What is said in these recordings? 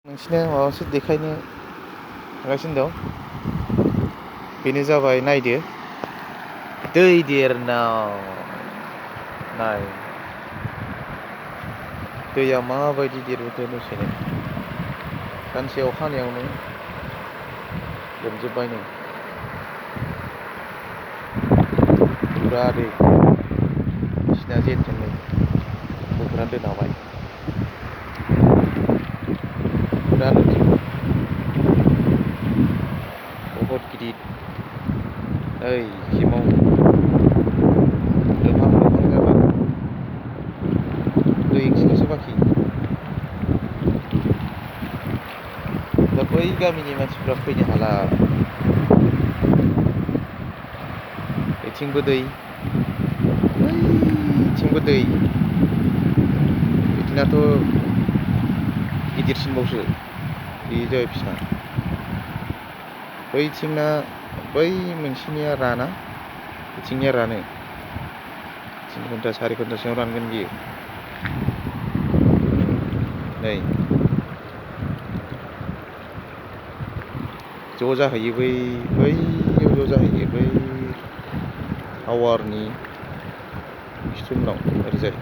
नोंसिनो माबा मोनसे देखायनो थांगासिनो दं। बेनो जाबाय नायदो दै देरनाव नाय दैया माबायदि देरबोखो दसेनो सानसे अखा हानायावनो लोमजोब्बाय नै फुरा दै बिसिना जेनथेन नै बोखारनानै दोनहाबाय फुरा लोमजोबो बहुत गिदिर ओइ सिमाव लोमहां जाबाय दै एसेल'सो बाखि दा बै गामिनि मानसिफ्रा फैनो हाला बेथिंबो दै बैथिंबो दै बिदिनाथ' गिदिरसिनबावसो बे जाबाय फिसा बैथिंना बै मोनसेनिया राना बिथिंनिया रानो 3 घन्टा 4 घन्टासोआव रानगोन बियो नै ज' जाहैयो बैयाव ज' जाहैयो बै टावारनि खिथु उनाव ओरैजाय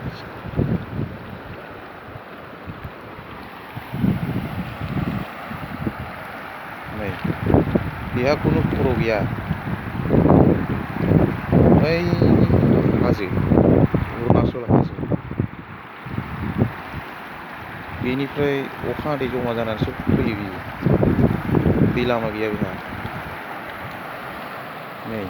नै बेहा खुनु खर' गैया बै हाजो अरुणाचल हाजो बेनिफ्राय अखा हादै जमा जानानैसो फैयो बियो दै लामा गैया बेहा नै